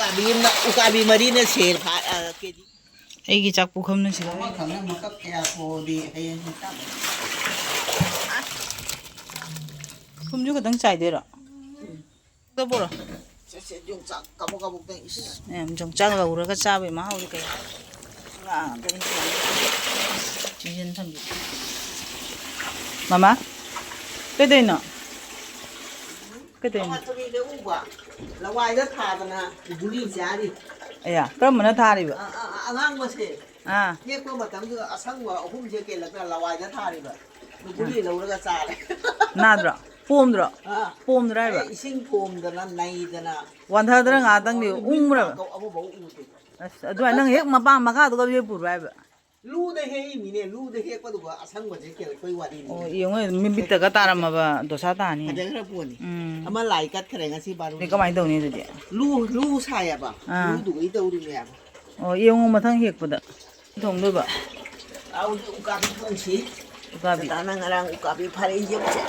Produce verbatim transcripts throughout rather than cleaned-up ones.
ꯎꯀꯥꯕꯤ ꯑꯃꯅ, ꯎꯀꯥꯕꯤ ꯃꯔꯤꯅ ꯁꯦꯔ ꯐꯥ-, ꯑ, ꯀꯦꯖꯤ꯫ ꯑꯩꯒꯤ ꯆꯥꯛ ꯄꯨꯈꯝꯅ ꯁꯤꯗ꯫ ꯑꯃꯈꯛꯅ ꯃꯀꯛ ꯀꯌꯥ ꯄꯣꯛꯑꯗꯤ ꯍꯌꯦꯡ ꯆꯥꯛ꯫ ꯊꯨꯝꯁꯨ ꯈꯤꯇꯪ ꯆꯥꯏꯗꯣꯏꯔꯣ? ꯎꯝ꯫ ꯇꯧꯕ꯭ꯔꯣ? ꯁꯦ, ꯁꯦ, ꯌꯣꯡꯆꯥꯛ ꯀꯥꯕꯣꯛ ꯀꯥꯕꯣꯛꯇꯪ ꯏꯁꯤꯡ꯫ ꯃꯌꯥꯝ ꯌꯣꯡꯆꯥꯛ ꯂꯧꯔꯒ ꯆꯥꯕꯒꯤ ꯃꯍꯥꯎꯗꯤ ꯀꯩ? ꯉꯥ ꯉꯥꯛꯇꯅꯤ ꯆꯥꯕ꯫ ꯁꯤꯖꯟ ꯊꯝꯕꯤ꯫ ꯃꯃꯥ, ꯀꯩꯗꯧꯅꯣ? ꯀꯩꯗꯧꯅꯣ? ꯑꯋꯥꯊꯕꯤꯗ ꯎꯕ, ꯂꯋꯥꯏꯗ ꯊꯥꯗꯅ ꯒꯨꯂꯤ ꯆꯥꯔꯤ꯫ ꯑꯌꯥ, ꯀꯔꯝꯕꯅ ꯊꯥꯔꯤꯕ? ꯑ, ꯑ, ꯑ, ꯑꯉꯥꯡꯕꯁꯦ꯫ ꯑꯥ꯫ ꯍꯦꯛꯄ ꯃꯇꯝꯗꯨꯗ ꯑꯁꯪꯕ ꯑꯍꯨꯝꯁꯦ ꯀꯦꯜꯂꯛꯇꯅ ꯂꯋꯥꯏꯗ ꯊꯥꯔꯤꯕ꯫ ꯒꯨꯂꯤ ꯑꯥ꯫ ꯂꯧꯔꯒ ꯆꯥꯔꯦ꯫ ꯅꯥꯗ꯭ꯔꯣ? ꯄꯣꯝꯗ꯭ꯔꯣ? ꯑꯥ꯫ ꯄꯣꯝꯗ꯭ꯔꯣ ꯍꯥꯏꯕ? ꯑꯦ, ꯏꯁꯤꯡ ꯄꯣꯝꯗꯅ ꯅꯩꯗꯅ꯫ ꯋꯥꯟꯊꯗꯅ ꯉꯥꯏꯍꯥꯛꯇꯪꯗꯤ ꯃꯤ ꯎꯪꯕ꯭ꯔꯕ? ꯄꯥꯛꯀꯧ ꯑꯃꯐꯥꯎ ꯎꯗꯦ꯫ ꯑꯁ, ꯑꯗꯨꯃꯥꯏꯅ ꯅꯪ ꯍꯦꯛ ꯃꯄꯥ ꯃꯈꯥꯗꯨꯒ ꯍꯦꯛ ꯄꯨꯔꯣ ꯍꯥꯏꯕ? ꯂꯨꯗ ꯍꯦꯛꯏꯃꯤꯅꯦ, ꯂꯨꯗ ꯍꯦꯛꯄꯗꯨꯒ ꯑꯁꯪꯕꯁꯦ ꯀꯦꯜꯂꯛꯄꯩ ꯋꯥꯔꯤꯅꯤ꯫ ꯑꯣ, ꯌꯦꯡꯉꯣ, ꯃꯤꯠꯇꯒ ꯇꯥꯔꯝꯃꯕ ꯗꯣꯁꯥ ꯇꯥꯅꯤ꯫ ꯐꯖꯈ꯭ꯔ ꯄꯣꯠꯅꯤ꯫ ꯎꯝ꯫ ꯑꯃ ꯂꯥꯏ ꯀꯠꯈ꯭ꯔꯦ ꯉꯁꯤ ꯕꯥꯔꯣ꯫ ꯑꯗꯨꯗꯤ ꯀꯃꯥꯏꯅ ꯇꯧꯅꯤ ꯑꯗꯨꯗꯤ? ꯂꯨ, ꯂꯨ ꯁꯥꯏꯌꯦꯕ꯫ ꯑꯥ꯫ ꯂꯨꯗꯨꯒꯩ ꯇꯧꯔꯤꯅꯦꯕ꯫ ꯑꯣ, ꯌꯦꯡꯉꯣ ꯃꯊꯪ ꯍꯦꯛꯄꯗ꯫ ꯊꯣꯡꯗꯣꯏꯕ? ꯑꯥ, ꯍꯧꯖꯤꯛ ꯎꯀꯥꯕꯤ ꯊꯣꯡꯁꯤ꯫ ꯎꯀꯥꯕꯤ꯫ ꯗꯗꯥꯅ ꯉꯔꯥꯡ ꯎꯀꯥꯕꯤ ꯐꯥꯔꯛꯏ, ꯌꯦꯡꯉꯨꯁꯦ꯫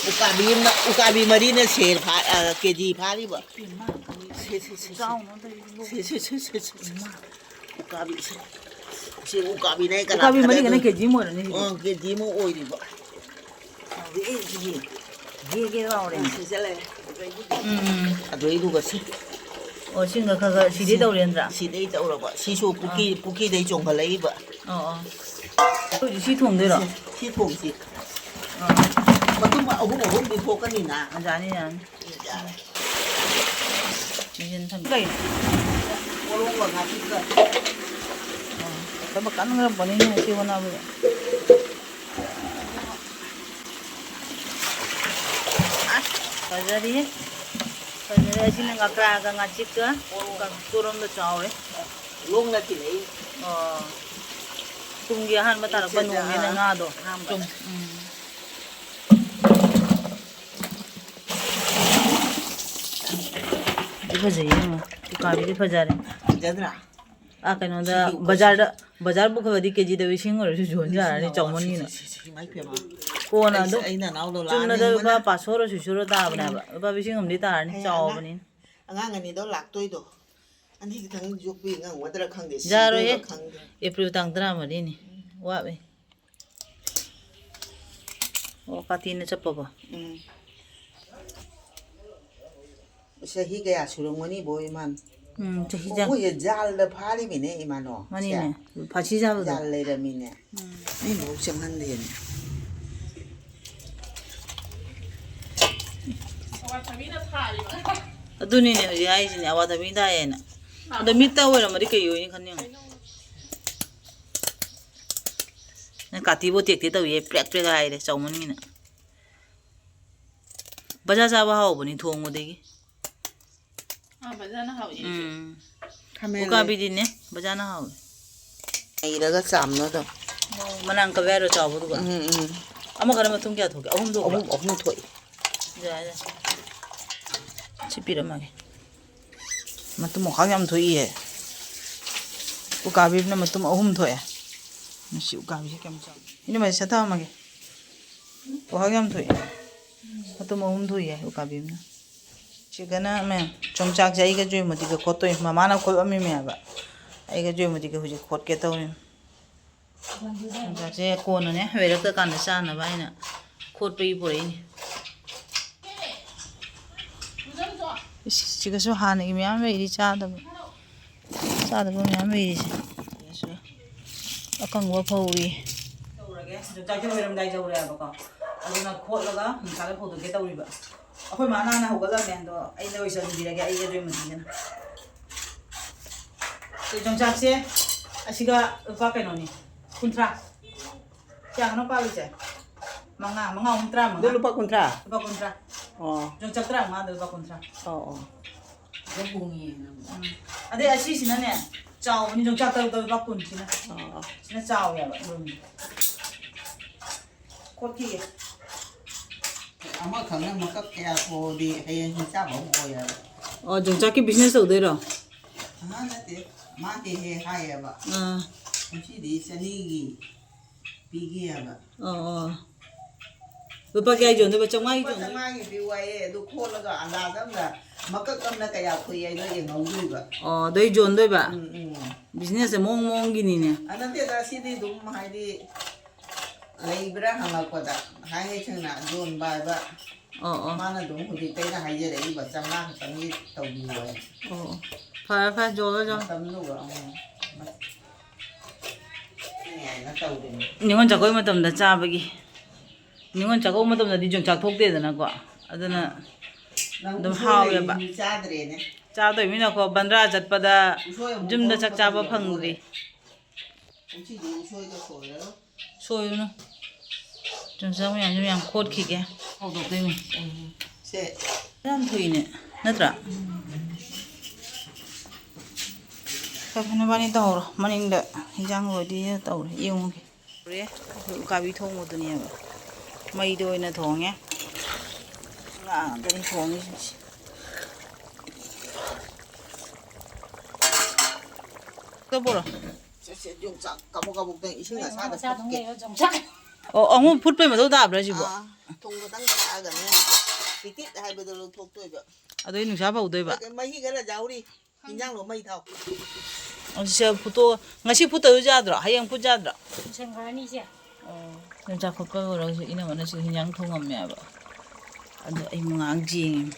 ꯎꯀꯥꯕꯤ ꯑꯃꯅ, ꯎꯀꯥꯕꯤ ꯃꯔꯤꯅ ꯁꯦꯔ ꯐꯥ-, ꯑ, ꯀꯦꯖꯤ ꯐꯥꯔꯤꯕ꯫ ꯁꯦ, ꯁꯦ, ꯁꯦ, ꯁꯦ꯫ ꯆꯥꯎꯅ ꯑꯝꯇ ꯁꯦ, ꯁꯦ, ꯁꯦ, ꯁꯦ, ꯁꯦ, ꯁꯦ꯫ ꯎꯀꯥꯕꯤꯁꯦ꯫ ꯁꯤ ꯎꯀꯥꯕꯤꯅꯦ, ꯀꯅꯥ ꯎꯀꯥꯕꯤ ꯃꯔꯤꯒꯅ ꯊꯥꯗꯗꯣꯏ? ꯀꯦꯖꯤ ꯑꯃ ꯑꯣꯏꯔꯅꯤ ꯁꯤꯗꯤ꯫ ꯑ, ꯀꯦꯖꯤ ꯑꯃ ꯑꯣꯏꯔꯤꯕ꯫ ꯍꯥꯎꯋꯦ ꯁꯤꯗꯤ꯫ ꯒꯦ ꯒꯦ ꯂꯥꯎꯔꯦ꯫ ꯁꯤ ꯆꯠꯂꯦ꯫ ꯎꯝ꯫ ꯑꯗꯨꯏꯗꯨꯒ ꯁꯤ꯫ ꯑꯣ, ꯁꯤꯡꯒ ꯈꯔ ꯈꯔ ꯁꯤꯗꯩ ꯁꯤ-, ꯇꯧꯔꯦ ꯅꯠꯇ꯭ꯔꯥ? ꯁꯤꯗꯩ ꯇꯧꯔꯕ꯫ ꯁꯤꯁꯨ ꯄꯨꯈ꯭ꯔꯤ-, ꯑꯥ꯫ ꯄꯨꯈ꯭ꯔꯤꯗꯩ ꯆꯣꯡꯈꯠꯂꯛꯏꯕ꯫ ꯑꯣ, ꯑꯣ꯫ ꯑꯩꯈꯣꯏꯗꯤ ꯁꯤ ꯊꯣꯡꯗꯣꯏꯔꯣ? ꯁꯤ, ꯁꯤ ꯊꯣꯡꯁꯤ꯫ ꯑꯥ꯫ ꯃꯇꯨꯝ ꯑꯍꯨꯝ ꯑꯍꯨꯝꯗꯤ ꯊꯣꯛꯀꯅꯤꯅ꯫ ꯌꯥꯅꯤ, ꯌꯥꯅꯤ꯫ ꯌꯥꯔꯦ꯫ ꯁꯤꯖꯟ ꯊꯝ-, ꯀꯩꯅꯣ? ꯄꯣꯔꯣꯡꯒ ꯉꯥꯀꯤꯒ꯫ ꯑꯣ, ꯊꯕꯛ ꯀꯟꯈ꯭ꯔꯕꯅꯤꯅꯦ ꯁꯤ ꯍꯣꯠꯅꯕꯗ꯫ ꯑꯁ, ꯐꯖꯔꯤꯍꯦ꯫ ꯐꯖꯔꯦ꯫ ꯑꯁꯤꯅ ꯉꯀ꯭ꯔꯥꯒ ꯉꯥꯆꯤꯛꯀ ꯀꯛꯇꯣꯔꯣꯝꯗ ꯆꯥꯎꯔꯦ꯫ ꯂꯣꯡꯅ ꯊꯤꯜꯂꯛꯏ꯫ ꯑꯣ꯫ ꯀꯨꯝꯒꯤ ꯑꯍꯥꯟꯕ ꯇꯥꯔꯛꯄ ꯅꯣꯡꯅꯤꯅ ꯉꯥꯗꯣ꯫ ꯑꯍꯥꯟꯕ꯫ ꯆꯨꯝ-, ꯎꯝ꯫ ꯁꯤ ꯐꯖꯩꯌꯦ ꯌꯦꯡꯉꯣ꯫ ꯎꯀꯥꯕꯤꯗꯤ ꯐꯖꯔꯦ꯫ ꯐꯖꯗ꯭ꯔꯥ? ꯑꯥ, ꯀꯩꯅꯣꯗ ꯁꯤꯒꯤ ꯎꯀꯥꯕꯤ꯫ ꯕꯖꯥꯔꯗ, ꯕꯖꯥꯔ ꯄꯨꯈꯠꯂꯗꯤ ꯀꯦꯖꯤꯗ ꯂꯤꯁꯤꯡ ꯑꯣꯏꯔꯁꯨ ꯌꯣꯟ ꯌꯥꯔꯅꯤ, ꯆꯥꯎꯃꯟꯒꯤꯅ꯫ ꯁꯤ, ꯁꯤ, ꯁꯤ, ꯏꯃꯥꯏ ꯄꯦꯝꯃ꯫ ꯀꯣꯟꯅ ꯑꯩꯁꯦ ꯑꯗꯨꯝ ꯑꯩ ꯅꯅꯥꯎꯗꯣ ꯆꯨꯝꯅꯗ ꯂꯥꯛꯍꯟꯅꯤꯡꯕꯅ꯫ ꯂꯨꯄꯥ ꯄꯥꯁꯣꯔ ꯁꯨꯁꯣꯔ ꯇꯥꯕꯅꯦꯕ꯫ ꯎꯝ꯫ ꯂꯨꯄꯥ ꯂꯤꯁꯤꯡ ꯑꯃꯗꯤ ꯇꯥꯔꯅꯤ, ꯍꯌꯦꯡ ꯆꯥꯎꯕꯅꯤꯅ꯫ ꯑꯉꯥꯡ ꯑꯅꯤꯗꯣ ꯂꯥꯛꯇꯣꯏꯗꯣ ꯑꯅꯤ ꯈꯤꯇꯪ ꯌꯣꯛꯄꯤ ꯉꯝꯒꯗ꯭ꯔꯥ ꯈꯪꯗꯦ, ꯌꯥꯔꯣꯏꯍꯦ꯫ ꯁꯤꯗꯣꯏꯔꯥ ꯈꯪꯗꯦ꯫ ꯑꯦꯄ꯭ꯔꯤꯜ ꯇꯥꯡ ꯇꯔꯥꯃꯔꯤꯅꯤ꯫ ꯋꯥꯠꯂꯤ꯫ ꯑꯣ, ꯀꯥꯇꯤꯅ ꯆꯞꯄꯕꯣ? ꯎꯝ꯫ ꯆꯍꯤ ꯀꯌꯥ ꯁꯨꯔꯝꯒꯅꯤꯕꯣ, ꯏꯃꯥꯟ? ꯎꯝ, ꯆꯍꯤ ꯑꯣ, ꯆꯪ- ꯃꯣꯏꯁꯦ ꯖꯥꯜꯗ ꯐꯥꯔꯤꯃꯤꯅꯦ, ꯏꯃꯥꯅꯣ꯫ ꯁꯦ꯫ ꯃꯥꯅꯤꯅꯦ, ꯐꯥꯁꯤ ꯆꯥꯕꯗꯣ꯫ ꯖꯥꯜ ꯂꯩꯔꯝꯃꯤꯅꯦ꯫ ꯎꯝ꯫ ꯃꯤ ꯃꯕꯨꯛ ꯆꯪꯍꯟꯗꯦꯅꯦ꯫ ꯑꯗꯨꯅꯤꯅꯦ ꯍꯧꯖꯤꯛ ꯍꯥꯏꯁꯤꯅꯦ, ꯑꯋꯥꯊꯕꯤ ꯊꯥꯏꯌꯦꯅ꯫ ꯑꯗꯣ ꯃꯤꯠꯇ ꯑꯣꯏꯔꯝꯃꯗꯤ ꯀꯩ ꯑꯣꯏꯅꯤ ꯈꯟ ꯌꯦꯡꯉꯣ꯫ ꯅꯪ ꯀꯥꯇꯤꯕꯨ ꯇꯦꯛꯇꯦ ꯇꯧꯏꯌꯦ, ꯄ꯭ꯔꯦꯛ ꯄ꯭ꯔꯦꯛ ꯍꯥꯏꯔꯦ ꯆꯥꯎꯃꯟꯒꯤꯅ꯫ ꯕꯖꯥꯔ ꯆꯥꯕ ꯍꯥꯎꯕꯅꯤ ꯊꯣꯡꯕꯗꯒꯤ꯫ ꯑꯥ, ꯕꯖꯥꯔꯅ ꯍꯥꯎꯏ ꯑꯩꯁꯨ꯫ ꯎꯝ꯫ ꯈꯥꯃꯦꯟ ꯎꯀꯥꯕꯤꯗꯤꯅꯦ, ꯕꯖꯥꯔꯅ ꯍꯥꯎꯏ꯫ ꯅꯩꯔꯒ ꯆꯥꯝꯅ ꯑꯗꯨꯝ꯫ ꯃꯅꯥꯡ ꯀꯛ ꯌꯥꯔꯣ ꯆꯥꯎꯕꯗꯨꯒ? ꯎꯝ, ꯎꯝ꯫ ꯑꯃꯈꯛꯅ ꯃꯇꯨꯡ ꯀꯌꯥ ꯊꯣꯛꯀꯦ? ꯑꯍꯨꯝ ꯊꯣꯛꯄ꯭ꯔꯥ? ꯑꯍꯨꯝ, ꯑꯍꯨꯝ ꯊꯣꯛꯏ꯫ ꯌꯥꯏ, ꯌꯥꯏ꯫ ꯁꯤ ꯄꯤꯔꯝꯃꯒꯦ꯫ ꯃꯇꯨꯝ ꯃꯈꯥ ꯌꯥꯝ ꯊꯣꯛꯏꯍꯦ꯫ ꯎꯀꯥꯕꯤ ꯑꯃꯅ ꯃꯇꯨꯝ ꯑꯍꯨꯝ ꯊꯣꯛꯑꯦ꯫ ꯃꯁꯤ ꯎꯀꯥꯕꯤꯁꯦ ꯀꯌꯥꯝ ꯆꯥꯎ-, ꯏꯅꯝꯃ, ꯁꯤ ꯁꯠꯊꯔꯝꯃꯒꯦ꯫ ꯄꯣꯍꯥꯛ ꯌꯥꯝ ꯊꯣꯛꯑꯦ꯫ ꯃꯇꯨꯝ ꯑꯍꯨꯝ ꯊꯣꯛꯑꯦ ꯎꯀꯥꯕꯤ ꯑꯃꯅ꯫ ꯁꯤꯒꯅ ꯃꯌꯥꯝ ꯌꯣꯡꯆꯥꯛꯁꯦ ꯑꯩꯒ ꯖꯣꯏꯃꯇꯤꯒ ꯈꯣꯠꯇꯣꯏ꯫ ꯃꯃꯥꯅ ꯈꯣꯠꯂꯝꯃꯤꯃꯦꯕ꯫ ꯑꯩꯒ ꯖꯣꯏꯃꯇꯤꯒ ꯍꯧꯖꯤꯛ ꯈꯣꯠꯀꯦ ꯇꯧꯔꯤꯅꯤ꯫ ꯌꯣꯡꯆꯥꯛꯁꯦ ꯀꯣꯟꯅꯅꯦ, ꯂꯩꯔꯛꯇ ꯀꯥꯟꯗ ꯆꯥꯅꯕ ꯍꯥꯏꯅ ꯈꯣꯠꯄꯒꯤ ꯄꯨꯔꯛꯏꯅꯤ꯫ ꯏꯁ, ꯁꯤꯒꯁꯨ ꯍꯥꯟꯅꯒꯤ ꯃꯌꯥꯝ ꯂꯩꯔꯤ, ꯆꯥꯗꯕ꯫ ꯆꯥꯗꯕ ꯃꯌꯥꯝ ꯂꯩꯔꯤꯁꯦ꯫ ꯁꯤꯒꯁꯨ ꯑꯀꯪꯕ ꯐꯧꯔꯤ꯫ ꯇꯧꯔꯒꯦ꯫ ꯌꯣꯡꯆꯥꯛꯁꯦ ꯂꯣꯏꯔꯝꯗꯥꯏ ꯌꯧꯔꯦꯕꯀꯣ꯫ ꯑꯗꯨꯅ ꯈꯣꯠꯂꯒ ꯅꯨꯡꯁꯥꯗ ꯐꯧꯗꯣꯛꯀꯦ ꯇꯧꯔꯤꯕ꯫ ꯑꯩꯈꯣꯏ ꯃꯥꯅ ꯍꯥꯟꯅ ꯍꯧꯒꯠꯂꯝꯃꯦ, ꯑꯗꯣ ꯑꯩꯅ ꯂꯣꯏꯁꯤꯟꯕꯤꯔꯒꯦ, ꯑꯩꯒ ꯖꯣꯏꯃꯇꯤꯒꯅ꯫ ꯑꯗꯣ ꯌꯣꯡꯆꯥꯛꯁꯦ ꯑꯁꯤꯒ ꯂꯨꯄꯥ ꯀꯩꯅꯣꯅꯤ, ꯀꯨꯟꯊ꯭ꯔꯥ꯫ ꯀꯌꯥꯅꯣ ꯄꯥꯜꯂꯤꯁꯦ? ꯃꯉꯥ, ꯃꯉꯥ ꯑꯍꯨꯝ ꯇꯔꯥꯃꯉꯥ꯫ ꯑꯗꯨ ꯂꯨꯄꯥ ꯀꯨꯟꯊ꯭ꯔꯥ? ꯂꯨꯄꯥ ꯀꯨꯟꯊ꯭ꯔꯥ꯫ ꯑꯣ꯫ ꯌꯣꯡꯆꯥꯛ ꯇꯔꯥꯃꯉꯥꯗ ꯂꯨꯄꯥ ꯀꯨꯟꯊ꯭ꯔꯥ꯫ ꯑꯣ, ꯑꯣ꯫ ꯎꯝ꯫ ꯑꯗꯩ ꯑꯁꯤꯁꯤꯅꯅꯦ, ꯆꯥꯎꯕꯅꯤ, ꯌꯣꯡꯆꯥꯛ ꯇꯔꯨꯛꯇ ꯂꯨꯄꯥ ꯀꯨꯟꯁꯤꯅ꯫ ꯑꯣ, ꯑꯣ꯫ ꯁꯤꯅ ꯆꯥꯎꯋꯦꯕ, ꯔꯨꯝꯁꯦ꯫ ꯀꯣꯠꯈꯤꯒꯦ꯫ ꯑꯃꯈꯛꯅ ꯃꯀꯛ ꯀꯌꯥ ꯄꯣꯛꯑꯗꯤ ꯍꯌꯦꯡ ꯆꯥꯕ ꯑꯃ ꯑꯣꯏꯌꯦꯕ꯫ ꯑꯣ, ꯌꯣꯡꯆꯥꯛꯀꯤ business ꯇꯧꯗꯣꯏꯔꯣ? ꯑꯍꯥ, ꯅꯠꯇꯦ꯫ ꯃꯥ ꯍꯦꯛ ꯍꯦꯛ ꯍꯥꯏꯌꯦꯕ꯫ ꯑꯥ꯫ ꯉꯁꯤꯗꯤ ꯆꯅꯤꯒꯤ ꯄꯤꯒꯦꯕ꯫ ꯑꯣ, ꯑꯣ꯫ ꯂꯨꯄꯥ ꯀꯌꯥ ꯌꯣꯟꯗꯣꯏꯕ? ꯆꯥꯝꯃꯉꯥꯒꯤ ꯂꯨꯄꯥ ꯌꯣꯟꯗꯣꯏꯕ? ꯆꯥꯝꯃꯉꯥꯒꯤ ꯄꯤꯌꯨ ꯍꯥꯏꯌꯦ, ꯑꯗꯨ ꯈꯣꯠꯂꯒ ꯑꯟꯗꯥꯖ ꯑꯃꯗ ꯃꯀꯛ ꯑꯃꯅ ꯀꯌꯥ ꯐꯨꯏ ꯍꯥꯏꯗꯣ ꯌꯦꯡꯍꯧꯗꯣꯏꯕ꯫ ꯑꯣ, ꯑꯗꯩ ꯌꯣꯟꯗꯣꯏꯕ? ꯎꯝ, ꯎꯝ꯫ ꯕꯤꯖꯤꯅꯦꯁꯁꯦ ꯃꯑꯣꯡ ꯃꯑꯣꯡꯒꯤꯅꯤꯅꯦ꯫ ꯑ, ꯅꯠꯇꯦꯗ, ꯁꯤꯗꯤ ꯑꯗꯨꯝ ꯍꯥꯏꯗꯤ ꯂꯩꯕ꯭ꯔꯥ ꯍꯪꯉꯛꯄꯗ ꯍꯥꯏꯉꯩ ꯁꯦꯡꯅ ꯌꯣꯟꯕ ꯍꯥꯏꯕ꯫ ꯑꯣ, ꯑꯣ꯫ ꯃꯥꯅ ꯑꯗꯨꯝ ꯍꯧꯖꯤꯛꯇꯩꯅ ꯍꯥꯏꯖꯔꯛꯏꯕ ꯆꯥꯝꯃꯉꯥ ꯈꯛꯇꯪꯒꯤ ꯇꯧꯕꯤꯌꯨ ꯍꯥꯏꯅ꯫ ꯑꯣ, ꯑꯣ꯫ ꯐꯔꯦ, ꯐꯔꯦ, ꯌꯣꯜꯂꯣ, ꯌꯣꯜꯂꯣ꯫ ꯃꯇꯝꯗꯨꯒ, ꯎꯝ꯫ ꯅꯤꯉꯣꯜ ꯆꯥꯛꯀꯧꯕ ꯃꯇꯝꯗ ꯆꯥꯕꯒꯤ꯫ ꯅꯤꯉꯣꯜ ꯆꯥꯛꯀꯧꯕ ꯃꯇꯝꯗꯗꯤ ꯌꯣꯡꯆꯥꯛ ꯊꯣꯛꯇꯦꯗꯅꯀꯣ꯫ ꯑꯗꯨꯅ ꯅꯪ ꯑꯗꯨꯝ ꯎꯁꯣꯏ ꯍꯥꯎꯋꯦꯕ꯫ ꯂꯩꯔꯤꯅꯤ ꯆꯥꯗ꯭ꯔꯦꯅꯦ꯫ ꯆꯥꯗꯣꯏꯃꯤꯅꯀꯣ, ꯕꯟꯗ꯭ꯔꯥ ꯆꯠꯄꯗ ꯎꯁꯣꯏ ꯑꯃꯨꯛ ꯌꯨꯝꯗ ꯊꯣꯛꯂꯛꯄ ꯆꯥꯛ ꯆꯥꯕ ꯃꯇꯝꯗ ꯐꯪꯗ꯭ꯔꯤ꯫ ꯂꯣꯏꯔꯦ꯫ ꯀꯨꯝꯁꯤꯗꯤ ꯎꯁꯣꯏꯒ ꯁꯣꯏꯔꯔꯣꯏ꯫ ꯁꯣꯏꯔꯨꯅꯨ꯫ ꯌꯣꯡꯆꯥꯛ ꯃꯌꯥꯝꯁꯦ ꯃꯌꯥꯝ ꯈꯣꯠꯈꯤꯒꯦ꯫ ꯍꯧꯗꯣꯛꯇꯣꯏꯅꯤ꯫ ꯎꯝ꯫ ꯁꯦ꯫ ꯌꯥꯝ ꯊꯨꯏꯅꯦ, ꯅꯠꯇ꯭ꯔꯥ? ꯐꯔꯦ, ꯐꯔꯦ, ꯅꯕꯥꯅꯤ ꯇꯧꯍꯧꯔꯣ꯫ ꯃꯅꯤꯡꯗ ꯍꯤꯟꯖꯥꯡ ꯂꯣꯏꯗꯤ ꯇꯧꯔꯦ, ꯌꯦꯡꯉꯨꯒꯦ꯫ ꯍꯧꯔꯦ꯫ ꯎꯀꯥꯕꯤ ꯊꯣꯡꯕꯗꯨꯅꯦꯕ꯫ ꯃꯩꯗ ꯑꯣꯏꯅ ꯊꯣꯡꯉꯦ꯫ ꯉꯥ ꯉꯥꯛꯇꯅꯤ ꯊꯣꯡꯉꯤꯁꯤꯡꯁꯦ꯫ ꯇꯧꯕ꯭ꯔꯣ? ꯁꯦ, ꯁꯦ, ꯌꯣꯡꯆꯥꯛ ꯀꯕꯣꯛ ꯀꯕꯣꯛꯇꯪ ꯏꯁꯤꯡ ꯑꯁꯥꯕ ꯃꯆꯥ ꯊꯣꯡ ꯐꯨꯠꯀꯦ꯫ ꯂꯩꯕ ꯌꯣꯡꯆꯥꯛ꯫ ꯑꯣ, ꯑꯃꯨꯛ ꯐꯨꯠꯄꯩ ꯃꯊꯧ ꯇꯥꯕ꯭ꯔꯥ ꯁꯤꯕꯣ? ꯑꯥ, ꯊꯨꯝ ꯈꯛꯇꯪ ꯊꯥꯛꯑꯒꯅꯦ, ꯇꯤꯇꯤꯠ ꯍꯥꯏꯕꯗꯣ ꯂꯧꯊꯣꯛꯇꯣꯏꯕ꯫ ꯑꯗꯩ ꯅꯨꯡꯁꯥ ꯐꯧꯗꯣꯏꯕ? ꯃꯍꯤ ꯈꯔ ꯌꯥꯎꯔꯤ, ꯏꯟꯖꯥꯡꯗꯣ ꯃꯩ ꯊꯥꯎ꯫ ꯑꯗꯨ ꯁꯤ ꯐꯨꯠꯇꯣꯛ-, ꯉꯁꯤ ꯐꯨꯠꯇꯕꯁꯨ ꯌꯥꯗ꯭ꯔꯣ? ꯍꯌꯦꯡ ꯐꯨꯠ ꯌꯥꯗ꯭ꯔꯣ? ꯂꯣꯏꯁꯟꯈ꯭ꯔꯅꯤ ꯏꯆꯦ꯫ ꯑꯣ, ꯌꯣꯡꯆꯥꯛ ꯐꯨꯠꯄ ꯂꯣꯏꯔꯒꯁꯨ ꯏꯅꯝꯃꯅꯁꯨ ꯍꯤꯟꯖꯥꯡ ꯊꯣꯡꯉꯝꯃꯦꯕ꯫ ꯑꯗꯣ ꯑꯩ ꯉꯥꯏꯍꯥꯛ ꯌꯦꯡꯉꯤꯅꯤ꯫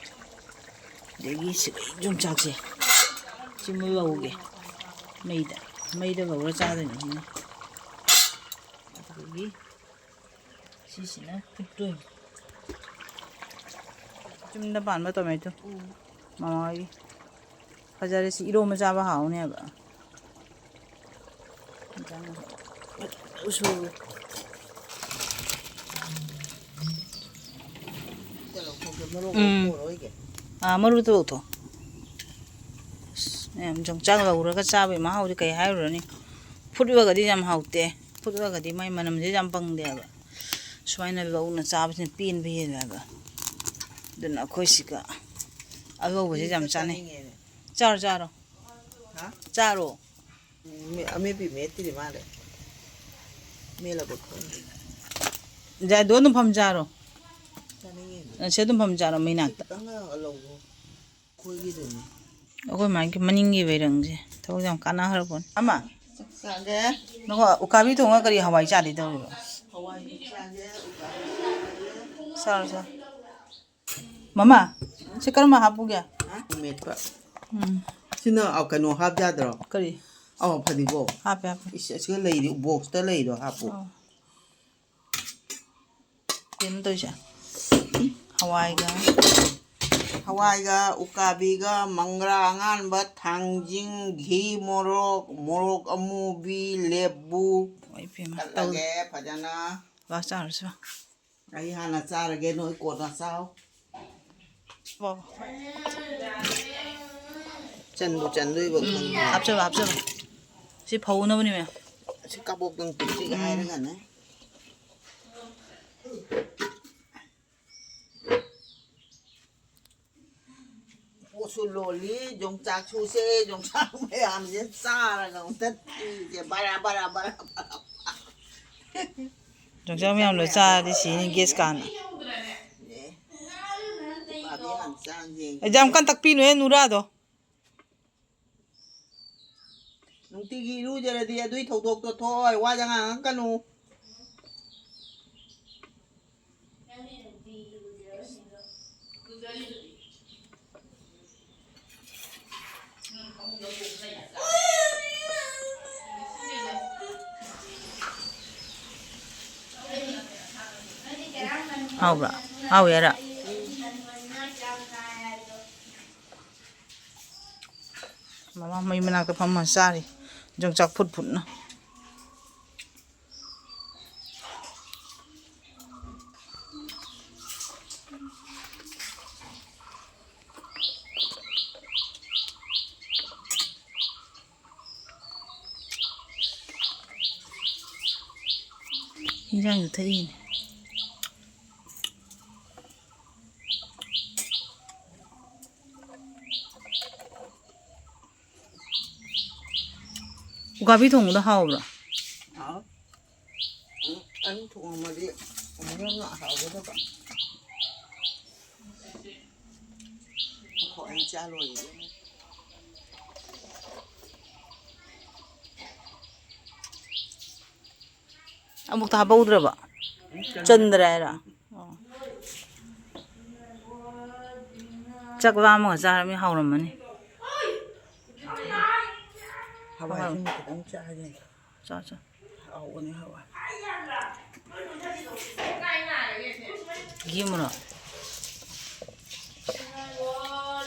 ꯑꯗꯒꯤ ꯁꯤꯗꯩ ꯌꯣꯡꯆꯥꯛꯁꯦ ꯁꯤ ꯃꯨꯜ ꯂꯧꯒꯦ꯫ ꯃꯩꯗ, ꯃꯩꯗ ꯂꯧꯔ ꯆꯥꯗꯣꯏꯅꯤ ꯁꯤꯅ꯫ ꯑꯗꯨꯗꯒꯤ ꯁꯤꯁꯤꯅ ꯐꯨꯠꯇꯣꯏꯅꯤ꯫ ꯌꯨꯝꯗ ꯄꯥꯟꯕ ꯇꯣꯃꯦꯇꯣ꯫ ꯎꯝ꯫ ꯃꯃꯥꯒꯤ꯫ ꯐꯖꯔꯦ, ꯁꯤ ꯏꯔꯣꯝꯕ ꯆꯥꯕ ꯍꯥꯎꯅꯦꯕ꯫ ꯎꯁꯣꯏ꯫ ꯎꯝ꯫ ꯑꯥ, ꯃꯔꯨꯗꯣ ꯂꯧꯊꯣꯛ꯫ ꯑꯁ, ꯃꯌꯥꯝ ꯌꯣꯡꯆꯥꯛ ꯂꯧꯔꯒ ꯆꯥꯕꯒꯤ ꯃꯍꯥꯎꯗꯤ ꯀꯩ ꯍꯥꯏꯔꯨꯔꯅꯤ꯫ ꯐꯨꯠꯂꯒꯗꯤ ꯌꯥꯝ ꯍꯥꯎꯇꯦ꯫ ꯐꯨꯠꯂꯒꯗꯤ ꯃꯥꯏ ꯃꯅꯝꯁꯦ ꯌꯥꯝ ꯄꯪꯗꯦꯕ꯫ ꯁꯨꯃꯥꯏꯅ ꯂꯧꯅ ꯆꯥꯕꯁꯤꯅ ꯄꯦꯟꯕ ꯍꯦꯜꯂꯦꯕ꯫ ꯑꯗꯨꯅ ꯑꯩꯈꯣꯏ ꯁꯤꯒ ꯑꯉꯧꯕꯁꯦ ꯌꯥꯝ ꯆꯥꯅꯩ꯫ ꯆꯥꯅꯤꯡꯉꯦꯅꯦ꯫ ꯆꯥꯔꯣ, ꯆꯥꯔꯣ꯫ ꯍꯥ? ꯆꯥꯔꯣ꯫ ꯎꯝ, ꯃꯦ-, ꯑꯃꯦꯠꯄꯤ ꯃꯦꯠꯇ꯭ꯔꯤ ꯃꯥꯜꯂꯦ꯫ ꯃꯦꯠꯂꯕ ꯈꯪꯗꯦ꯫ ꯌꯥꯏꯗꯣ ꯑꯗꯨꯝ ꯐꯝ ꯆꯥꯔꯣ꯫ ꯁꯤ ꯑꯗꯨꯝ ꯐꯝꯖꯥꯔꯣ ꯃꯩ ꯅꯥꯛꯇ? ꯑꯩꯈꯣꯏ ꯃꯥꯒꯤ ꯃꯅꯤꯡꯒꯤ ꯕꯩꯔꯪꯁꯦ ꯊꯕꯛ ꯌꯥꯝ ꯀꯥꯟꯅꯈ꯭ꯔꯕꯅꯤ꯫ ꯑꯃ, ꯆꯥꯛ ꯆꯥꯒꯦ꯫ ꯅꯪ ꯎꯀꯥꯕꯤ ꯊꯣꯡꯉ ꯀꯔꯤ ꯍꯋꯥꯏ ꯆꯥꯗꯣꯏ ꯇꯧꯔꯤꯕ? ꯍꯋꯥꯏ ꯆꯥꯒꯦ, ꯎꯀꯥꯕꯤ ꯆꯥꯒꯦ꯫ ꯆꯥꯔꯣ, ꯆꯥꯔꯣ꯫ ꯃꯃꯥ, ꯁꯤ ꯀꯔꯝꯕ ꯍꯥꯞꯄꯨꯒꯦ? ꯍꯥ? ꯃꯦꯠꯄ꯫ ꯎꯝ꯫ ꯁꯤꯅ, ꯑ, ꯀꯩꯅꯣ ꯍꯥꯞ ꯌꯥꯗ꯭ꯔꯣ? ꯀꯔꯤ? ꯑꯧ, ꯐꯗꯤꯒꯣꯝ꯫ ꯍꯥꯞꯄꯦ, ꯍꯥꯞꯄꯦ꯫ ꯏꯁ, ꯑꯁꯤꯒ ꯂꯩꯔꯤ, ꯕꯣꯛꯁꯇ ꯂꯩꯗꯣ ꯍꯥꯞꯄꯨ꯫ ꯑꯧ꯫ ꯀꯩꯅꯣ ꯇꯧꯔꯤꯁꯦ? ꯍꯋꯥꯏꯒ꯫ ꯍꯋꯥꯏꯒ, ꯎꯀꯥꯕꯤꯒ, ꯃꯪꯒ꯭ꯔꯥ ꯑꯉꯥꯟꯕ, ꯊꯥꯡꯖꯤꯡ, ꯘꯤ, ꯃꯣꯔꯣꯛ, ꯃꯣꯔꯣꯛ ꯑꯃꯨꯕꯤ, ꯂꯦꯕꯨ꯫ ꯍꯣꯏ, ꯏꯕꯦꯝꯃ, ꯇꯧ-, ꯇꯠꯂꯒꯦ ꯐꯖꯅ꯫ ꯂꯥꯛ ꯆꯥꯔꯨꯁꯤ ꯂꯥꯛ꯫ ꯑꯩ ꯍꯥꯟꯅ ꯆꯥꯔꯒꯦ, ꯅꯣꯏ ꯀꯣꯟꯅ ꯆꯥꯎ꯫ ꯕꯥ꯫ ꯆꯟꯕꯨ ꯆꯟꯗꯣꯏꯕ ꯎꯝ, ꯈꯪꯗꯦ꯫ ꯍꯥꯞꯆꯜꯂꯣ, ꯍꯥꯞꯆꯜꯂꯣ꯫ ꯁꯤ ꯐꯧꯅꯕꯅꯦ ꯃꯌꯥꯝ꯫ ꯁꯤ ꯀꯕꯣꯛꯇꯪ ꯄꯤꯛ ꯄꯤꯛ ꯎꯝ꯫ ꯍꯥꯏꯔꯒꯅꯦ꯫ ꯄꯣꯠꯁꯨ ꯂꯣꯜꯂꯤ, ꯌꯣꯡꯆꯥꯛꯁꯨ ꯁꯦ, ꯌꯣꯡꯆꯥꯛ ꯃꯌꯥꯝꯁꯦ ꯆꯥꯔꯒ ꯑꯃꯨꯛꯇ ꯊꯤꯁꯦ, ꯕꯔꯥ, ꯕꯔꯥ, ꯕꯔꯥ, ꯕꯔꯥ꯫ ꯌꯣꯡꯆꯥꯛ ꯃꯌꯥꯝ ꯂꯣꯏ ꯆꯥꯔꯗꯤ ꯁꯤꯅꯤ ꯒꯦꯁ ꯀꯥꯟꯅ꯫ ꯑꯦ, ꯎꯀꯥꯕꯤ ꯍꯥꯟꯅ ꯆꯥꯡ ꯌꯦꯡꯒꯦ꯫ ꯑꯦ, ꯌꯥꯝ ꯀꯟ ꯇꯛꯄꯤꯅꯨꯍꯦ ꯅꯨꯔꯥꯗꯣ꯫ ꯅꯨꯡꯇꯤꯒꯤ ꯏꯔꯨꯖꯔꯗꯤ ꯑꯗꯨꯏ ꯊꯧꯗꯣꯛꯇꯣ ꯊꯣꯛꯑꯣꯏ, ꯋꯥ ꯉꯥꯡꯉꯛꯀꯅꯨ꯫ ꯍꯥꯎꯕ꯭ꯔꯥ? ꯍꯥꯎꯋꯦ ꯍꯥꯏꯔ? ꯃꯃꯥ ꯃꯩ ꯃꯅꯥꯛꯇ ꯐꯝꯃ ꯆꯥꯔꯤ, ꯌꯣꯡꯆꯥꯛ ꯐꯨꯠ ꯐꯨꯠꯅ꯫ ꯏꯟꯖꯥꯡꯁꯨ ꯊꯛꯏꯅꯦ꯫ ꯎꯀꯥꯕꯤ ꯊꯣꯡꯕꯗꯣ ꯍꯥꯎꯕ꯭ꯔꯣ? ꯍꯥꯎ꯫ ꯎꯝ, ꯑꯅꯤ ꯊꯣꯡꯉꯝꯃꯗꯤ ꯑꯃꯨꯛ ꯍꯦꯟꯅ ꯍꯥꯎꯒꯗꯕ꯫ ꯆꯥ ꯂꯣꯏꯔꯦ꯫ ꯑꯃꯨꯛꯇ ꯍꯥꯞꯄꯧꯗ꯭ꯔꯕ? ꯆꯟꯗ꯭ꯔꯦ ꯍꯥꯏꯔꯣ? ꯑꯣ꯫ ꯆꯥꯛ ꯂꯥꯝꯃꯒ ꯆꯥꯔꯃꯤ ꯍꯥꯎꯔꯝꯃꯅꯤ꯫ ꯍꯋꯥꯏꯁꯤꯃ ꯈꯤꯇꯪ ꯆꯥꯒꯦ꯫ ꯆꯥ, ꯆꯥ꯫ ꯍꯥꯎꯕꯅꯦ ꯍꯋꯥꯏ꯫ ꯌꯦꯡꯉꯨꯔꯣ꯫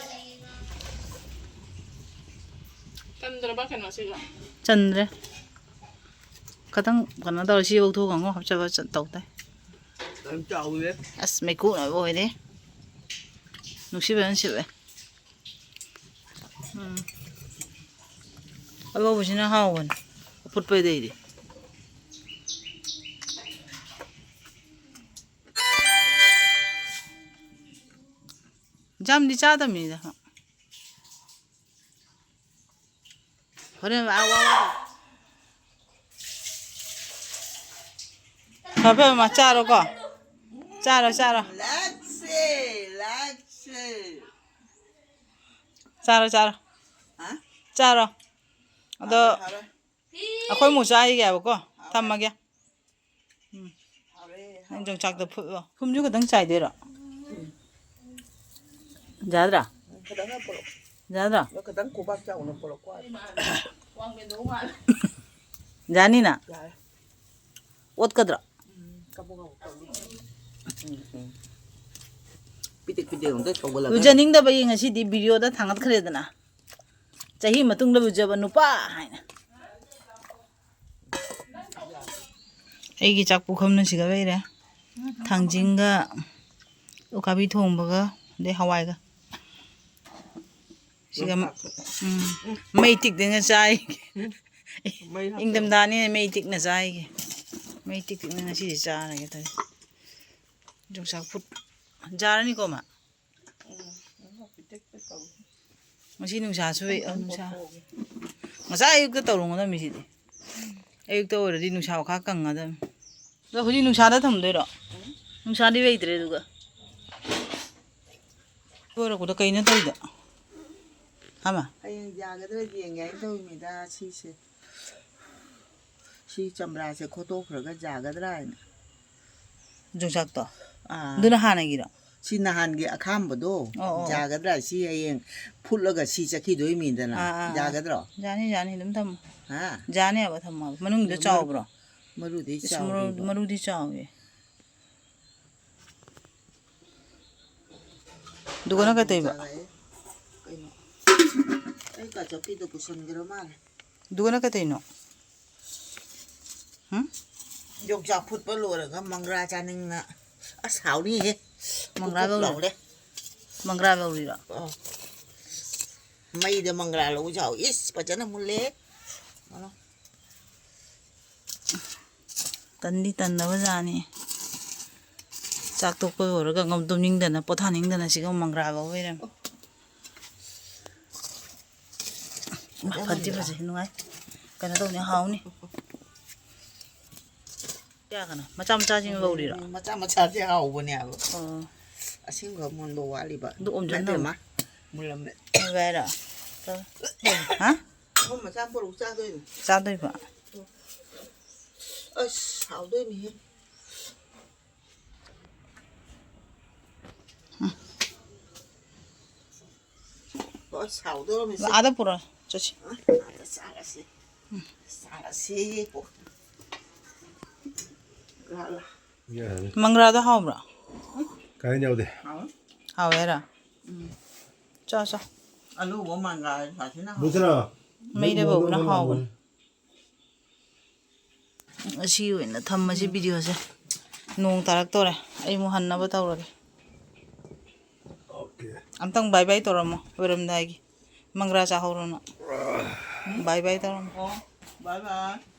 ꯆꯟꯗ꯭ꯔꯕ ꯀꯩꯅꯣꯁꯤꯒ? ꯆꯟꯗ꯭ꯔꯦ꯫ ꯈꯇꯪ ꯀꯩꯅꯣ ꯇꯧꯔꯦ, ꯁꯤ ꯂꯧꯊꯣꯛꯑꯒ ꯑꯃꯨꯛ ꯍꯥꯞꯆꯕ ꯆ-, ꯇꯧ ꯇꯥꯏ꯫ ꯌꯥꯝ ꯆꯥꯎꯋꯦ꯫ ꯑꯁ, ꯃꯩꯀꯨꯞꯅ ꯂꯣꯏꯔꯦ꯫ ꯅꯨꯡꯁꯤꯠ ꯐꯖꯅ ꯁꯤꯠꯂꯦ꯫ ꯎꯝ꯫ ꯑꯂꯧꯕꯁꯤꯅ ꯍꯥꯎꯕꯅꯤ꯫ ꯑꯐꯨꯠꯄꯗꯩꯗꯤ꯫ ꯌꯥꯝꯗꯤ ꯆꯥꯗꯕꯅꯤꯗ꯫ ꯍꯣꯔꯦꯟ ꯑꯥ ꯋꯥ ꯋꯥ ꯇꯧ꯫ ꯐꯔꯦ, ꯐꯔꯦ, ꯃꯥ ꯆꯥꯔꯣꯀꯣ꯫ ꯆꯥꯔꯣ, ꯆꯥꯔꯣ꯫ ꯂꯥꯛꯁꯦ, ꯂꯥꯛꯁꯦ꯫ ꯆꯥꯔꯣ, ꯆꯥꯔꯣ꯫ ꯍꯥ? ꯆꯥꯔꯣ꯫ ꯑꯗꯣ ꯍꯥꯎꯔꯦ, ꯍꯥꯎꯔꯦ꯫ ꯑꯩꯈꯣꯏ ꯑꯃꯨꯛ ꯆꯥꯈꯤꯒꯦꯕꯀꯣ꯫ ꯊꯝꯃꯒꯦ꯫ ꯎꯝ꯫ ꯅꯪ ꯌꯣꯡꯆꯥꯛꯇꯣ ꯐꯨꯠꯂꯣ꯫ ꯊꯨꯝꯁꯨ ꯈꯤꯇꯪ ꯆꯥꯏꯗꯣꯏꯔꯣ? ꯌꯥꯗ꯭ꯔꯥ? ꯈꯤꯇꯪ ꯄꯨꯔꯛꯑꯣ꯫ ꯌꯥꯗ꯭ꯔꯥ? ꯑꯗꯣ ꯈꯤꯇꯪ ꯈꯨꯕꯥꯛ ꯆꯥꯎꯅ ꯄꯨꯔꯛꯄ ꯋꯥꯅꯤ꯫ ꯌꯥꯅꯤꯅ? ꯌꯥꯔꯦ꯫ ꯑꯣꯠꯀꯗ꯭ꯔꯣ? ꯎꯝ, ꯀꯕꯣꯛ ꯀꯕꯣꯛ ꯇꯧꯅꯤ꯫ ꯎꯝ, ꯎꯝ꯫ ꯄꯤꯗꯤꯛ ꯄꯤꯗꯤꯛ ꯑꯝꯇ ꯁꯧꯒꯠꯂꯒ꯫ ꯂꯨꯖꯅꯤꯡꯗꯕꯒꯤ ꯉꯁꯤꯗꯤ ꯚꯤꯗꯤꯑꯣꯗ ꯊꯥꯡꯒꯠꯈ꯭ꯔꯦꯗꯅ꯫ ꯆꯍꯤ ꯃꯇꯨꯡꯗ ꯂꯨꯖꯕ ꯅꯨꯄꯥ ꯍꯥꯏꯅ꯫ ꯑꯩꯒꯤ ꯆꯥꯛ ꯄꯨꯈꯝꯅ ꯁꯤꯒ ꯂꯩꯔꯦ꯫ ꯊꯥꯡꯖꯤꯡꯒ ꯎꯈꯥꯕꯤ ꯊꯣꯡꯕꯒ ꯑꯗꯩ ꯍꯋꯥꯏꯒ꯫ ꯁꯤꯒ, ꯎꯝ, ꯃꯩ ꯇꯤꯛꯇꯅ ꯆꯥꯏ꯫ ꯃꯩ ꯍꯥꯞꯄꯣ꯫ ꯏꯪꯊꯝꯊꯥꯅꯤꯅ ꯃꯩ ꯇꯤꯛꯅ ꯆꯥꯏꯒꯦ꯫ ꯃꯩ ꯇꯤꯛ ꯇꯤꯛꯅ ꯉꯁꯤꯗꯤ ꯆꯥꯔꯒꯦ ꯇꯧꯔꯤ꯫ ꯌꯣꯡꯆꯥꯛ ꯐꯨꯠ-, ꯖꯥꯔꯅꯤꯀꯣ, ꯃꯥ? ꯎꯝ, ꯄꯤꯗꯤꯛ ꯄꯤꯗꯤꯛ ꯇꯧꯏ꯫ ꯉꯁꯤ ꯅꯨꯡꯁꯥꯁꯨ ꯍꯦꯛ-, ꯅꯨꯡꯁꯥ꯫ ꯉꯁꯥꯏ ꯑꯌꯨꯛꯇ ꯇꯧꯔꯝꯒꯗꯕꯅꯤ ꯁꯤꯗꯤ꯫ ꯑꯌꯨꯛꯇ ꯑꯣꯏꯔꯗꯤ ꯅꯨꯡꯁꯥ ꯃꯈꯥ ꯀꯪꯒꯗꯕꯅꯤ꯫ ꯑꯗꯣ ꯍꯧꯖꯤꯛ ꯅꯨꯡꯁꯥꯗ ꯊꯝꯗꯣꯏꯔꯣ? ꯎꯝ꯫ ꯅꯨꯡꯁꯥꯗꯤ ꯂꯩꯇ꯭ꯔꯦ ꯑꯗꯨꯒ꯫ ꯂꯣꯏꯔꯛꯄꯗ ꯀꯩꯅꯣ ꯇꯧꯔꯤꯗꯣ? ꯑꯃ꯫ ꯍꯌꯦꯡ ꯌꯥꯒꯗ꯭ꯔꯥ ꯌꯦꯡꯒꯦ ꯍꯥꯏꯅ ꯇꯧꯔꯤꯃꯤꯗ ꯁꯤꯁꯦ꯫ ꯁꯤ ꯆꯝꯄ꯭ꯔꯥꯁꯦ ꯈꯣꯠꯇꯣꯛꯈ꯭ꯔꯒ ꯌꯥꯒꯗ꯭ꯔꯥ ꯍꯥꯏꯅ꯫ ꯌꯣꯡꯆꯥꯛꯇꯣ? ꯑꯥ꯫ ꯑꯗꯨꯅ ꯍꯥꯟꯅꯒꯤꯔꯣ? ꯁꯤ ꯅꯍꯥꯟꯒꯤ ꯑꯈꯥꯝꯕꯗꯣ ꯑꯣ, ꯑꯣ꯫ ꯌꯥꯒꯗ꯭ꯔꯥ? ꯁꯤ ꯍꯌꯦꯡ ꯐꯨꯠꯂꯒ ꯁꯤ ꯆꯠꯈꯤꯗꯣꯏꯃꯤꯗꯅ꯫ ꯑꯥ, ꯑꯥ, ꯑꯥ꯫ ꯌꯥꯒꯗ꯭ꯔꯣ? ꯌꯥꯅꯤ, ꯌꯥꯅꯤ, ꯑꯗꯨꯝ ꯊꯝꯃꯣ꯫ ꯍꯥ? ꯌꯥꯅꯦꯕ ꯊꯝꯃꯣ꯫ ꯃꯅꯨꯡꯒꯤꯗꯣ ꯃꯔꯨ-, ꯆꯥꯎꯕ꯭ꯔꯣ? ꯃꯔꯨꯗꯤ ꯏꯁ, ꯃꯔꯨ-, ꯆꯥꯎꯔꯤꯕ꯫ ꯃꯔꯨꯗꯤ ꯆꯥꯎꯋꯦ꯫ ꯑꯗꯨꯒꯅ ꯀꯩ ꯇꯧꯏꯕ? ꯀꯩꯅꯣ? ꯑꯩ ꯀꯥꯆꯞꯀꯤꯗꯣ ꯄꯨꯁꯟꯈ꯭ꯔ ꯃꯥꯜꯂꯦ꯫ ꯑꯗꯨꯒꯅ ꯀꯩ ꯇꯧꯔꯤꯅꯣ? ꯍꯨꯝ? ꯌꯣꯡꯆꯥꯛ ꯐꯨꯠꯄ ꯂꯣꯏꯔꯒ ꯃꯪꯒ꯭ꯔꯥ ꯆꯥꯅꯤꯡꯅ꯫ ꯑꯁ, ꯍꯥꯎꯅꯤꯍꯦ꯫ ꯃꯪꯒ꯭ꯔꯥ ꯄꯨꯛ ꯄꯨꯛ ꯂꯧꯔꯤ-, ꯂꯥꯎꯔꯦ꯫ ꯃꯪꯒ꯭ꯔꯥ ꯂꯧꯔꯤꯔꯣ? ꯑꯥ꯫ ꯃꯩꯗ ꯃꯪꯒ꯭ꯔꯥ ꯂꯧꯕꯁꯨ ꯍꯥꯎꯏ꯫ ꯏꯁ, ꯐꯖꯅ ꯃꯨꯜꯂꯦ꯫ ꯃꯔꯣ-, ꯇꯟꯗꯤ ꯇꯟꯗꯕ ꯖꯥꯠꯅꯤ꯫ ꯆꯥꯛ ꯇꯣꯛꯄ ꯂꯣꯏꯔꯒ ꯉꯧ-, ꯇꯨꯝꯅꯤꯡꯗꯅ, ꯄꯣꯊꯥꯅꯤꯡꯗꯅ ꯁꯤꯒ ꯃꯪꯒ꯭ꯔꯥ ꯂꯧ ꯂꯩꯔꯝꯃꯤ꯫ ꯏꯃꯥ, ꯐꯗꯤ ꯐꯖꯩ, ꯅꯨꯡꯉꯥꯏ꯫ ꯀꯩꯅꯣ ꯇꯧꯅꯤ, ꯍꯥꯎꯅꯤ꯫ ꯀꯌꯥ ꯀꯅꯣ? ꯃꯆꯥ ꯃꯆꯥꯁꯤꯡ ꯂꯧꯔꯤꯔꯣ? ꯃꯆꯥ ꯃꯆꯥꯁꯦ ꯍꯥꯎꯕꯅꯦꯕ꯫ ꯑꯣ꯫ ꯑꯁꯤꯡꯕ ꯃꯨꯟꯕ ꯋꯥꯠꯂꯤꯕ꯫ ꯑꯗꯨ ꯑꯣꯝꯖꯟ ꯅꯠꯇꯦ, ꯇꯧ-, ꯃꯥ, ꯃꯨꯜꯂꯝꯃꯦ꯫ ꯃꯨꯜꯂꯦ ꯍꯥꯏꯔꯣ? ꯍꯥ? ꯑꯍꯨꯝ ꯃꯆꯥ ꯄꯣꯔꯛꯎ, ꯆꯥꯗꯣꯏꯅꯤ꯫ ꯆꯥꯗꯣꯏꯕ? ꯑꯁ, ꯍꯥꯎꯗꯣꯏꯅꯤꯍꯦ꯫ ꯎꯝ꯫ ꯍꯣꯏ, ꯁꯥꯎꯗꯧꯔꯝꯃꯤꯁꯦ꯫ ꯑꯥꯗ ꯄꯨꯔꯛꯑꯣ, ꯆꯠꯁꯤ꯫ ꯑꯥꯗ ꯆꯥꯔꯁꯤ꯫ ꯆꯥꯔꯁꯤ꯫ ꯂꯥ, ꯂꯥ꯫ ꯌꯥꯔꯦ꯫ ꯃꯪꯒ꯭ꯔꯥꯗꯣ ꯍꯥꯎꯕ꯭ꯔꯣ? ꯀꯥꯏꯅ ꯌꯥꯎꯗꯦ꯫ ꯍꯥꯎꯋꯦ꯫ ꯍꯥꯎꯋꯦ ꯍꯥꯏꯔꯣ? ꯎꯝ꯫ ꯆꯥꯎ, ꯆꯥꯎ꯫ ꯑꯂꯨꯒ ꯃꯪꯒ꯭ꯔꯥ ꯁꯥꯁꯤꯅ ꯍꯥꯎꯋꯦ꯫ ꯕꯨꯁꯔꯥ? ꯃꯩꯗ ꯅꯪ ꯐꯧꯕꯅ ꯃꯣꯔꯣꯛ ꯍꯥꯎꯕꯅꯦ꯫ ꯍꯥꯎꯕꯅꯦ꯫ ꯑꯁꯤ ꯑꯣꯏꯅ ꯊꯝꯃꯁꯤ ꯎꯝ꯫ ꯚꯤꯗꯤꯑꯣꯁꯦ꯫ ꯅꯣꯡ ꯇꯥꯔꯛꯇꯣꯔꯦ꯫ ꯑꯩ ꯑꯃꯨꯛ ꯍꯟꯅꯕ ꯇꯧꯔꯒꯦ꯫ ꯑꯣꯀꯦ꯫ ꯑꯝꯇꯪ bye bye ꯇꯧꯔꯝꯃꯣ, ꯂꯣꯏꯔꯝꯗꯥꯏꯒꯤ꯫ ꯃꯪꯒ꯭ꯔꯥ ꯆꯥꯍꯧꯔꯣ ꯅꯪ꯫ Bye bye ꯇꯧꯔꯝꯃꯣ꯫ ꯑꯣ, bye bye꯫